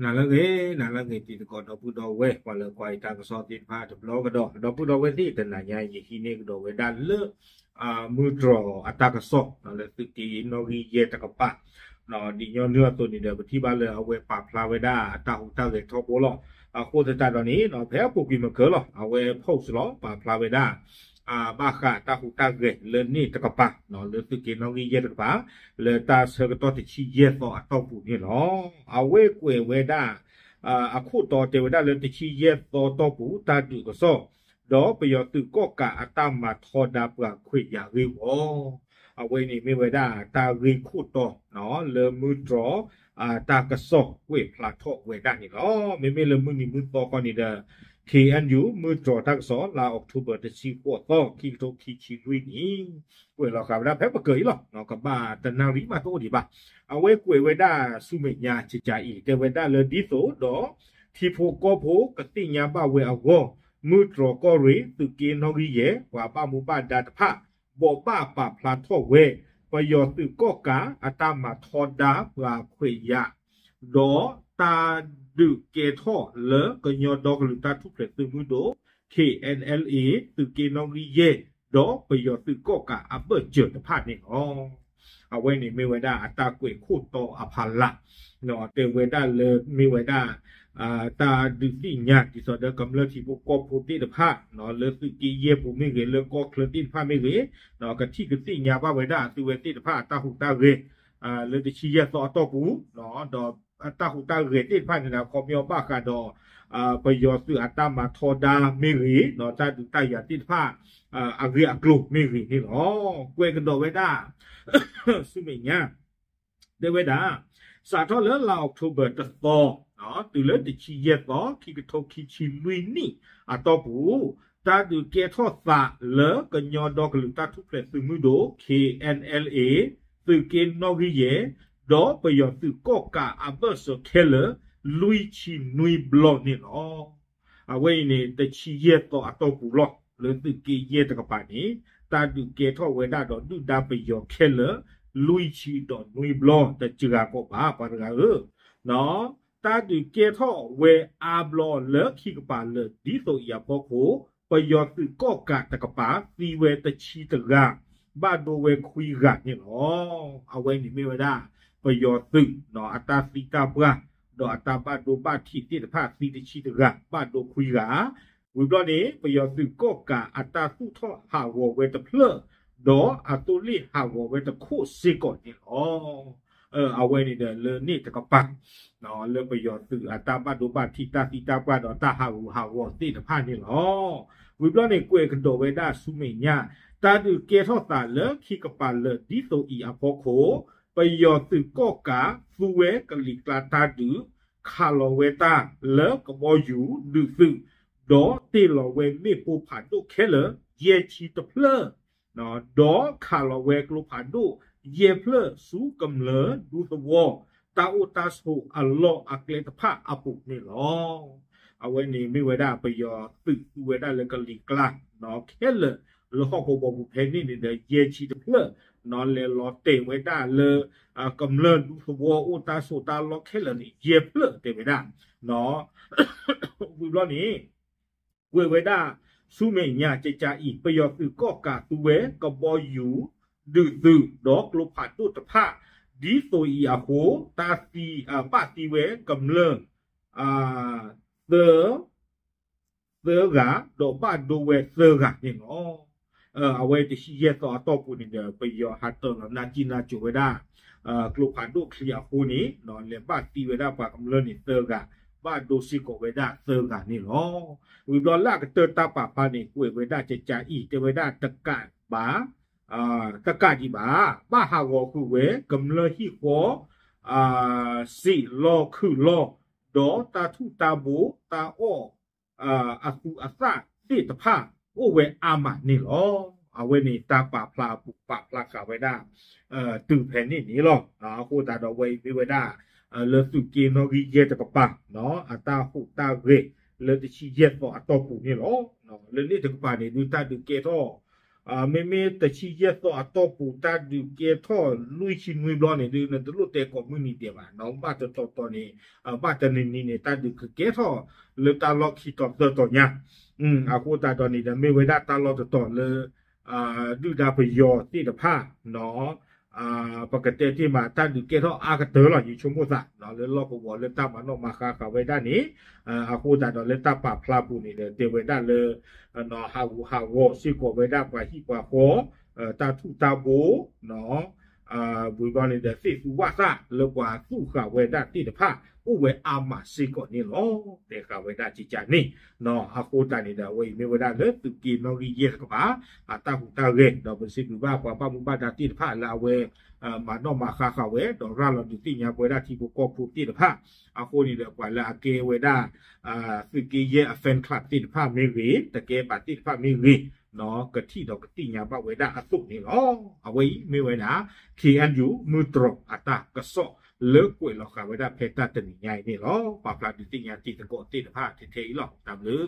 နၤလၢအဂ့ၤ နၤလၢအဂ့ၤ တံၤသကိးဒီပုၢ်ဒီဝဲၢ် ပှၤလၢကွၢ်ယတၢ်ကစီၣ်သ့ၣ်တဖၣ်တဘျီကဒီး ဒီပုၢ်ဒီဝဲၢ်သ့ၣ် တနၤညါ ယဟံးန့ၢ်ကဒီးဝဲဒၣ်လၢ မုၢ်တြီၤအတၢ်ကစီၣ် လၢသုးက့နီၣ်ဂံၢ်ယဲၢ်တကပၤ ဒ်ညီနုၢ်အသိးန့ၣ်ဒီး ပထံၣ်ဘၣ်လၢအဝဲပာ်ဖျါဝဲဒၣ်အတၢ်ဟူးတၢ်ဂဲၤထီဘိလီၤ. အဃိသတးဒီးန့ၣ် ဖဲအပူၤကွံာ်မ့ၢ်ကၢလီၤ အဝဲ post လီၤ ပာ်ဖျါဝဲဒၣ် ဘၣ်ဃးတၢ်ဟူးတၢ်ဂဲၤလၢန့ၣ်တကပၤ လၢသုးက့နီၣ်ဂံၢ်ယဲၢ်တကပၤ လၢတၢ်ဆၢကတီၢ်တဆံယဲၢ်သီအတီၢ်ပူၤန့ၣ်လီၤ. အဝဲကွဲးဝဲဒၣ် အခိၣ်တီတဲဝဲဒၣ်လၢတဆံယဲၢ်သီတီၢ်ပူၤ တၢ်ဒုးကစီၣ် ဒီးပယီၤသုးကီၣ်ကးအတၢ်မၤထီဒါပှၤခွဲးယာ်ဂ့ၢ်ဝီ အဝဲန့ၣ်မ့ၢ်ဝဲဒၣ်တၢ်ဂ့ၢ်ခိၣ်တီ လၢမုၢ်တြီၤ တၢ်ကစီၣ်ကွဲးဖျါထီၣ်ဝဲဒၣ်န့ၣ်လီၤ. မ့မ့ၢ်လၢမုၢ်နံၤမုၢ်သီခီန့ၣ်ဒီး K N U မုၢ်တြီၤတၢ်ကစီၣ် လါအီးကထိဘၢၣ် တဆံဃိးသီ ခံကထိခံဆံလွံၢ်နံၣ် ကွဲးလီၤဃာ်ဝဲဒၣ်ဖဲပကၢၤအံၤလီၤ. ကဘၣ်တနၣ်ရံၣ်မးတအိၣ်ဒံးဘၣ်. အဝဲကွဲးဝဲဒၣ်ဆူမဲာ်ညါကကးအံၤ တဲဝဲဒၣ်လၢဒ်သိးဒီး ထံဖိကီၢ်ဖိကသ့ၣ်ညါဘၣ်ဝဲအဂီၢ် မုၢ်တြီၤကီၢ်ရ့ၣ် သုးက့နီၣ်ဂံၢ်ယဲၢ် ပှၤဘၣ်မူဘၣ်ဒါတဖၣ် ဘိးဘၣ်ပာ်ဖျါထီၣ်ဝဲ ပယီၤသုးကီၣ်ကးအတၢ်မၤထီဒါပှၤခွဲးယာ် ဒီးတၢ်ဒုးကဲထီၣ်လၢကညီဒီကလုာ်တၢ်ထူၣ်ဖျဲးသုးမုၢ်ဒိၣ် K N L A သုးက့နီၣ်ဂံၢ်ယဲၢ် ဒီးပယီၤသုးကီၣ်ကးအဘၢၣ်စၢၤတဖၣ်န့ၣ်လီၤ. အဝဲန့ၣ်မ့ၢ်ဝဲဒၣ်အတၢ်ကွဲးခိၣ်တီအဖီလာ် တဲဝဲဒၣ်လၢမ့ၢ်ဝဲဒၣ် တၢ်ဒုးသ့ၣ်ညါဒ်သိးဒီးကမျၢၢ်ထံဖိကီၢ်ဖိသ့ၣ်တဖၣ် လၢသုးက့ယဲၢ်ပူၤမ့ၢ်ဂ့ၤ လၢကီၢ်ချၢသ့ၣ်တဖၣ်မ့ၢ်ဂ့ၤ ကထံၣ်ကသ့ၣ်ညါဘၣ်ဝဲဒၣ်သုဝဲသ့ၣ်တဖၣ်အတၢ်ဟူးတၢ်ဂဲၤ လၢတဆံယဲၢ်သီအတီၢ်ပူၤ ဒီးအတၢ်ဟူးတၢ်ဂဲၤသ့ၣ်တဖၣ်န့ၣ်ဒီး ခီပညီဘၣ်ဃးဒီး ပယီၤသုးအတၢ်မၤထီဒါမ့ၢ်ဂ့ၤ တၢ်ဒုးတၢ်ယၤသ့ၣ်တဖၣ် အဂ့ၢ်အကျိၤမ့ၢ်ဂ့ၤန့ၣ်လီၤ. ကွဲးကဒီးဝဲဒၣ် ဆူမဲာ်ညါ တဲဝဲဒၣ် စးထီၣ်လၢလါအီးကထိဘၢၣ်တသီ တုၤလၢတဆံယဲၢ်သီ ခံကထိခံဆံလွံၢ်နံၣ်အတီၢ်ပူၤ တၢ်ဒုးကဲထီၣ်သးလၢကညီဒီကလုာ်တၢ်ထူၣ်ဖျဲးသုးမုၢ်ဒိၣ် K N L A သုးက့နီၣ်ဂံၢ်ယဲၢ် ဒီးပယီၤသုးကီၣ်ကးအဘၢၣ်စၢၤခဲလၢာ် လွံၢ်ဆံနွံဘျီန့ၣ်လီၤ. အဝဲအံၤန့ၣ် တဆံယဲၢ်သီအတီၢ်ပူၤလီၤ. လၢသုးက့ယဲၢ်တကပၤန့ၣ် တၢ်ဒုးကဲထီၣ်ဝဲဒၣ်ဒီးဒုၣ်ဒါပယီၤခဲလၢာ် လွံၢ်ဆံဒီးနွံဘျီ တစှၤကီးဘၣ် ပှၤတဂၤဧၢ တၢ်ဒုးကဲထီၣ်ဝဲအါဘျီလၢခံကပၤလၢာ် ဒ်သိးအံၤအဖီခိၣ် ပယီၤသုးကီၣ်ကးတကပၤ သံဝဲတဆံတဂၤ ဘၣ်ဒိဝဲခွံဂၤန့ၣ်လီၤ. အဝဲန့ၣ်မ့ၢ်ဝဲဒၣ် ပယီၤသုး အတၢ်သံတၢ်ပှၢ် ဒီးအတၢ်ဘၣ်ဒိဘၣ်ထံးသ့ၣ်တဖၣ် သံတဆံတဂၤ ဘၣ်ဒိခွံဂၤ ဝံၤဘျီန့ၣ် ပယီၤသုးကီၣ်ကးအတၢ်သူၣ်ထီၣ်ဟးဂီၤဝဲတဖျၢၣ် ဒီးအသိလ့ၣ်ဟးဂီၤဝဲတခိၣ်စ့ၢ်ကီးန့ၣ်လီၤ. အဝဲန့ၣ်ဒီးလၢန့ၣ်တကပၤ လၢပယီၤသုးအတၢ်ဘၣ်ဒိဘၣ်ထံး တၢ်သံတၢ်ပှၢ်ဒီးတၢ်ဟးဂူာ်ဟးဂီၤသ့ၣ်တဖၣ်န့ၣ်လီၤ. ဝံၤဘျီန့ၣ် ကွဲးကဒီးဝဲဒၣ်ဆူမဲာ်ညါ တၢ်ဒုးကဲထီၣ်သးလၢခံကပၤလၢာ်ဒ်သိးအံၤအဖီခိၣ် ပယီၤသုးကီၣ်ကးသူဝဲကလံၤကျါတၢ်ဒုး ခးလီၤဝဲတၢ်လၢကဘီယူၤဒုးသုး ဒီးတ့ၢ်လီၤဝဲမ့ၣ်ပိၢ်ဖးဒိၣ်ခဲလၢာ် ယဲၢ်ဆံတဖျၢၣ် ဒီးခးလီၤဝဲကျိဖးဒိၣ် ယဲၢ်ဖျၢၣ်ဆူကမျၢၢ်ဒူသဝီ တၢ်အိၣ်တၢ်ဆိးအလီၢ်အကျဲတဖၣ်အပူၤန့ၣ်လီၤ. အဝဲန့ၣ်မ့ၢ်ဝဲဒၣ်ပယီၤသုးသူဝဲဒၣ်လၢကလံၤကျါ ခဲလၢာ်လၢဟီၣ်ခိၣ်ဘီပူၤဖဲန့ၣ်န့ၣ်ဒီး ယဲၢ်ဆံတဖျၢၣ် လဲၤလီၤတဲာ်ဝဲဒၣ်လၢ ကမျၢၢ်ဒူသဝီအိၣ်တၢ်ဆိးတၢ်လီၢ်ခဲလၢာ်န့ၣ် ယဲၢ်ဖျၢၣ်တဲဝဲဒၣ် ဝံၤဘျီန့ၣ် ကွဲးဝဲဒၣ် ဆူမဲာ်ညါကကးအံၤ ပယီၤသုးကီၣ်ကးသူဝဲကဘီယူၤ ဒုးသုး ဒီးကျိဖးဒိၣ်တဖၣ် ဒ်သိးအံၤအဃိ တၢ်သံ ဘၣ်သံဝဲကမျၢၢ် သၢ သၢဂၤ ဒီးဘၣ်ဒိဝဲသၢဂၤန့ၣ်လီၤ. အဝဲတဆံယဲၢ်သီအတီၢ်ပူၤန့ၣ်ဒီး ပယီၤဟးတၢၤလီၤနၢ်ကံၢ်နၢ်ကၠိၤဝဲဒၣ် ကျိဖးဒိၣ်ချံအဃိန့ၣ် လဲၤဘၣ်သံဝဲဒၣ်ပှၤကမျၢၢ်န့ၣ်သၢဂၤ ဘၣ်ဒိစ့ၢ်ကီးဝဲဒၣ်သၢဂၤန့ၣ်လီၤ. ဝံၤဘျီလၢအကတၢၢ်တၢ်ပာ်ဖျါန့ၣ် ကွဲးဝဲဒၣ်ကကးအံၤ တဲဝဲဒၣ်တကးဘၣ် တကးဒံးဘၣ် ဘၣ်ဟးဂီၤဃုာ်ဝဲ ကမျၢၢ်ဟံၣ်ဃီ စံးလီၢ်ခုၣ်လီၢ် ဒီးတၢ်ထူၣ်တၢ်ဘိ တၢ်အီၣ် အသူအသၣ်သ့ၣ်တဖၣ် အိၣ်ဝဲအါမးန့ၣ်လီၤ. အဝဲန့ၣ်တၢ်ပာ်ဖျါအပူၤ ပာ်ဖျါဃာ်ဝဲဒၣ် တုၤဖဲန့ၣ်န့ၣ်လီၤ. အဃိသတးဒီးအဝဲအံၤမ့ၢ်ဝဲဒၣ် လၢသုးက့နီၣ်ဂံၢ်ယဲၢ်တကပၤ အတၢ်ဟူးတၢ်ဂဲၤ လၢတဆံယဲၢ်သီအတီၢ်ပူၤန့ၣ်လီၤ. လၢန့ၣ်တကပၤန့ၣ် ဒုးတၢ်ဒုးကဲထီၣ် မ့မ့ၢ်တဆံယဲၢ်သီအတီၢ်ပူၤ တၢ်ဒုးကဲထီၣ်လွံၢ်ဆံနွံဘျီန့ၣ်ဒုး နတလိၣ်တဲကိးမုၢ်နံၤဒဲးဘၣ်နီၤ, ဘၣ်တတီၤတီၤန့ၣ် ဘၣ်တနံၤနံၤန့ၣ် တၢ်ဒုးကကဲထီၣ်လၢတၢ်လီၢ်ခံတီၤသၢတီၤညါ, အဃိသတးဒီးန့ၣ်ဒီး မ့ၢ်ဝဲဒၣ်တၢ်လီၢ်တတီၤလၢ ဒုၣ်ဒါပယီၤသ့ၣ်တဖၣ်နီၤ ပကတဲတ့ၢ်မး တၢ်ဒုးကဲထီၣ်အါကတၢၢ်လီၤ ယဆိကမိၣ်သး လၢလီၢ်ကဝီၤလၢတၢ်မၤနီၣ်မၤဃါဃာ်ဝဲဒၣ်န့ၣ်, အဃိသတးဒီးလၢတၢ်ပာ်ဖျါပူၤန့ၣ်ဒီး တဲဝဲဒၣ်လၢ ဟးဂူာ်ဟးဂီၤစ့ၢ်ကီးဝဲဒၣ်ပှၤဟံၣ်ပှၤဃီ, တၢ်ထူၣ်တၢ်ဘိ ဝံၤဘျီန့ၣ်ဒီး သ့ၣ်သူဝၣ်သၣ်လၢပှၤသူၣ်ဃာ်ဝဲဒၣ်သ့ၣ်တဖၣ် အိၣ်ဝဲအါမးစ့ၢ်ကီးန့ၣ်လီၤ. တဲဃာ်ဝဲဒၣ်ကကန့ၣ်, အဃိသတးန့ၣ်ဒီး အဝဲအံၤမ့ၢ်ဝဲဒၣ်လၢသုးက့နီၣ်ဂံၢ်ယဲၢ်တကပၤ အတၢ်ဟူးတၢ်ဂဲၤ ဒီးပစံးဘျုးဘၣ်ပှၤဘၣ်မူဘၣ်ဒါသ့ၣ်တဖၣ်လၢအဝဲ မၤနီၣ်မၤဃါဃာ်ဝဲ ဒီးရၤလီၤဒုးသ့ၣ်ညါပဝဲဒၣ်ထံဖိကီၢ်ဖိသ့ၣ်တဖၣ်, အဃိန့ၣ်ဒီး ပှၤလၢအကဲဝဲဒၣ် သုးက့ယဲၢ်အ fan club သ့ၣ်တဖၣ်မ့ၢ်ဂ့ၤ, တကဲဘၣ်သ့ၣ်တဖၣ်မ့ၢ်ဂ့ၤ, ကထံၣ်ဒီးကသ့ၣ်ညါဘၣ်ဝဲဒၣ်အသိးန့ၣ်လီၤ. အဝဲအံၤမ့ၢ်ဝဲဒၣ် ခ့ၣ်အဲၣ်ယူၣ် မုၢ်တြီၤအတၢ်ကစီၣ်လၢကွဲးလီၤဃာ်ဝဲဒၣ်ဖဲတၢ်တနံၤညါအံၤန့ၣ်လီၤ. ပာ်ဖျါဒုးသ့ၣ်ညါတံၤသကိးသ့ၣ်တဖၣ်ထဲထဲအံၤလီၤ. တၢ်ဘျုး